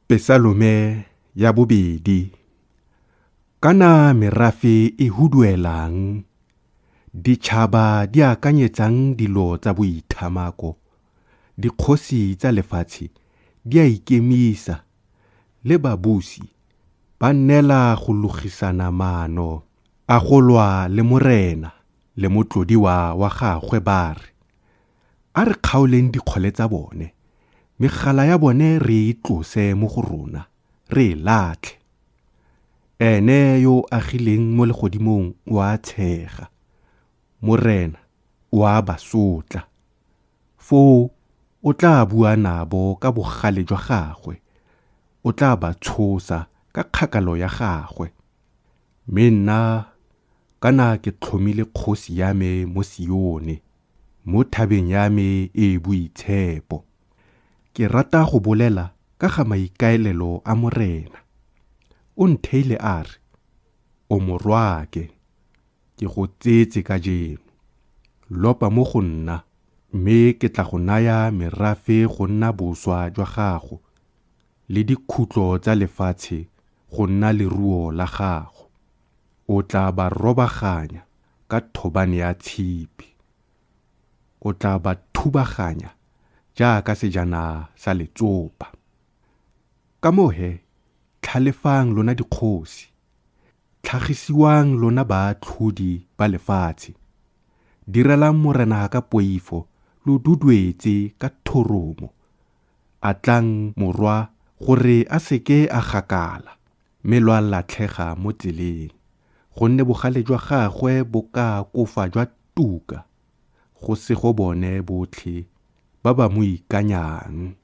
Pesalome ya bobedi. Kana merafe e huduelang, ditšhaba di akanyetsang dilo tsa boithamako, dikgosi tsa lefatshe di a ikemisa, le babusi ba nnela go logisana maano a go lwa le Morena le motlodiwa wa gagwe ba re, A re kgaoleng dikgole tsa bone, megala ya bone re e tlose mo go rona, re e latlhe. Ene yo o agileng mo legodimong o a tshega, Morena o a ba sotla. Foo o tla bua nabo ka bogale jwa gagwe, o tla ba tshosa ka kgakalo ya gagwe. Mme nna kana ke tlhomile kgosi ya me mo Sione, mo thabeng ya me e e boitshepo. Ke rata go bolela ka ga maikaelelo a Morena. O ntheile a re, O morwaake, ke go tsetse kajeno. Lopa mo go nna, mme ke tla go naya merafe go nna boswa jwa gago, le dikhutlo tsa lefatshe go nna leruo la gago. O tla ba robaganya ka thobane ya tshipi. O tla ba thubaganya jaaka sejana sa letsopa. Ka moo he, tlhalefang lona dikgosi, tlhagisiwang lona baatlhodi ba lefatshe. Direlang Morena ka poifo, lo duduetse ka thoromo. Atlang morwa gore a se ke a gakala, mme lwa latlhega mo tseleng, gonne bogale jwa gagwe bo ka akofa jwa tuka, go sego bone botlhe ba ba mo ikanyang.